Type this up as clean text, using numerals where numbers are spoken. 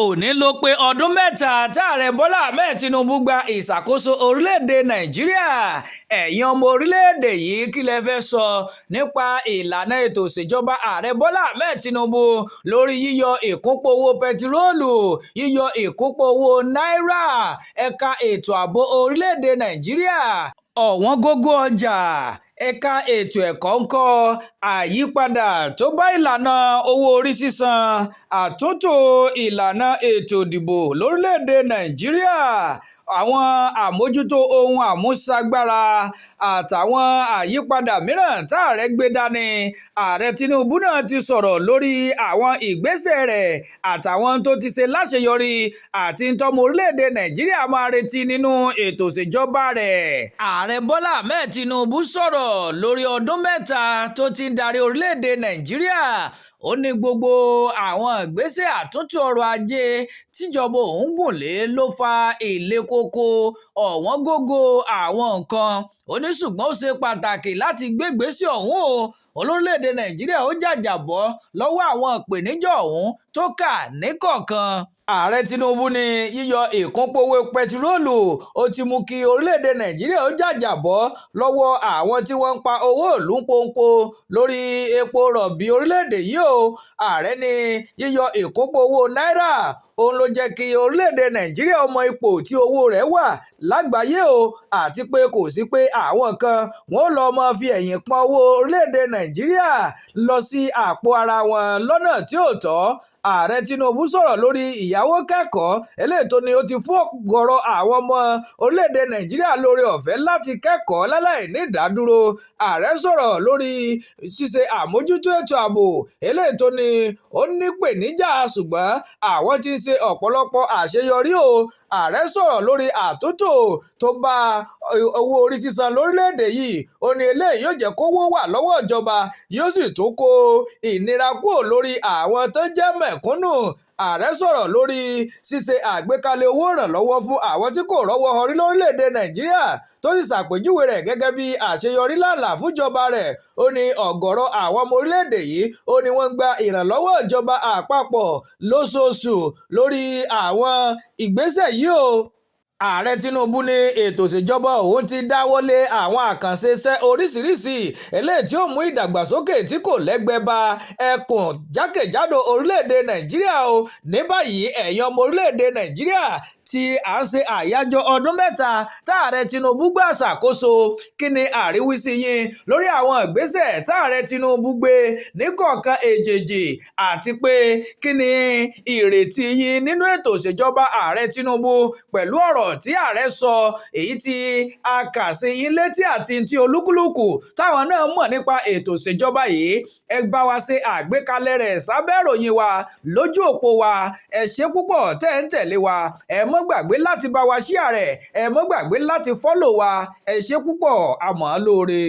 Òní ló pé ọdún 3 táàrẹ Bọ́lá Ahmed Tinubu gba ìṣàkóso orílẹ̀-èdè Nàìjíríà. Ẹ̀yin ọmọ orílẹ̀-èdè yìí, kí lẹ fẹ́ sọ nípa ìlànà ètò ìṣèjọba Ààrẹ Bọ́lá Ahmed Tinubu lórí yíyọ ìkúnpọ̀ owó pẹtiróòlù, yíyọ ìkúnpọ̀ owó náírà, ẹ̀ka ètò ààbò orílẹ̀-èdè Nàìjíríà, ọ̀wọ́ngógó ọjà, ẹ̀ka ètò ẹ̀kọ́ ńkọ́, àyípadà tó bá ìlànà owó orí sísan, àtúntò ìlànà ètò ìdìbò lórílẹ̀-èdè Nàìjíríà, àwọn àmójútó ohun àmúṣagbára àtàwọn àyípadà mìíràn táàrẹ gbé dání? Ààrẹ Tinubu náà ti sọ̀rọ̀ lórí àwọn ìgbésẹ̀ rẹ̀ àtàwọn tó ti ṣe láṣeyọrí àti tọ́mọ orílẹ̀-èdè Nàìjíríà máa retí nínú ètò ìṣèjọba rẹ̀. Ààrẹ Bọ́lá Ahmed Tinubu sọ̀rọ̀ lórí ọdún 3 tó ti ń darí orílẹ̀-èdè Nàìjíríà. Ó ní gbogbo àwọn ìgbésẹ̀ àtúntò ọrọ̀ ajé tíjọba òun gùn lé ló fa ilé koko ọ̀wọ́ngógó àwọn nǹkan. Ó ní ṣùgbọ́n ó ṣe pàtàkì láti gbégbèsè ọ̀hún o. Olórílẹ̀-èdè Nàìjíríà ó jàjàbọ́ lọ́wọ́ àwọn ìpèníjà ọ̀hún tó kà níkọ̀ọ̀kan. Ààrẹ Tinubu ní yíyọ ìkúnpọ̀ owó pẹtiróòlù ó ti mú kí orílẹ̀-èdè Nàìjíríà ó jàjàbọ́ lọ́wọ́ àwọn tí wọ́n ń pa owó ìlú pọ́npọ́ lórí epo rọ̀bì orílẹ̀-èdè yìí o. Ààrẹ ní yíyọ ìkúnpọ̀ owó náírà òun ló jẹ́ kí orílẹ̀-èdè Nàìjíríà mọ ipò tí owó rẹ̀ wà lágbàáyé o, àti pé kò sí pé àwọn kan wọ́n lọ́ọ́ máa fi ẹ̀yìn pọn owó orílẹ̀-èdè Nàìjíríà lọ sí àpò ara wọn lọ́nà tí ò tọ́. Ààrẹ Tinubu sọ̀rọ̀ lórí ìyáwó kẹ́kọ̀ọ́ eléyìí tó ní ó ti fún ọ̀gọ̀rọ̀ àwọn ọmọ orílẹ̀-èdè Nàìjíríà lórí ọ̀fẹ́ láti kẹ́kọ̀ọ́ láláì ní ìdádúró. Ààrẹ sọ̀rọ̀ lórí ṣíṣe àmójútó ètò ààbò eléyìí tó ní ó nípèníjà, ṣùgbọ́n àwọn ti ń ṣe ọ̀pọ̀lọpọ̀ àṣeyọrí o. Ààrẹ sọ̀rọ̀ lórí àtúntò tó bá owó orí sísan lórílẹ̀-èdè yìí. Ó ní eléyìí yóò jẹ́ kówó wà lọ́wọ́ ìjọba, yóò sì tún kó ìnira kúrò lórí àwọn tó jẹ́ mẹ̀kúnnù. Ààrẹ sọ̀rọ̀ lórí ṣíṣe àgbékalẹ̀ owó ìrànlọ́wọ́ fún àwọn tí kò rọ́wọ́ họrí lórílẹ̀‐èdè Nàìjíríà, tó sì ṣàpèjúwe rẹ̀ gẹ́gẹ́ bí àṣeyọrí làlà fúnjọba rẹ̀. Ó ní ọ̀gọ̀rọ̀ àwọn ọmọ orílẹ̀-èdè yìí, ó ní wọ́n ń gba ìrànlọ́wọ́ ìjọba àpapọ̀ lóṣooṣù lórí àwọn ìgbésẹ̀ yìí o. Ààrẹ Tinubu ní ètò ìṣèjọba òun ti dáwọ́lé àwọn àkànṣe iṣẹ́ oríṣiríṣi eléyìí tí ó mú ìdàgbàsókè tí kò lẹ́gbẹ́ bá ẹkùn jákèjádò orílẹ̀-èdè Nàìjíríà o. Ní báyìí, ẹ̀yin ọmọ orílẹ̀-èdè Nàìjíríà tí à ń ṣe àyájọ́ ọdún 3 táàrẹ Tinubu gbà ṣàkóso, kí ni àríwísí yín lórí àwọn ìgbésẹ̀ táàrẹ Tinubu gbé níkọ̀ọ̀kan èjèèjì, àti pé kí ni ìrètí yín nínú ètò ìṣèjọba Ààrẹ Tinubu pẹ̀lú ọ̀rọ̀ tí ààrẹ sọ, èyí tí a kà sí yín létí àti tí olúkúlùkù táwọn náà mọ̀ nípa ètò ìṣèjọba yìí? Ẹ bá wa ṣe àgbékalẹ̀ rẹ̀ sábẹ́ ìròyìn wa lójú òpó wa. Ẹ ṣé púpọ̀ tẹ́ ń tẹ̀lé wa. Ẹ mọ́ gbàgbé láti bá wa share rẹ̀, ẹ mọ́ gbàgbé láti follow wa. Ẹ ṣé púpọ̀, a mọ̀ ọ́ lóore.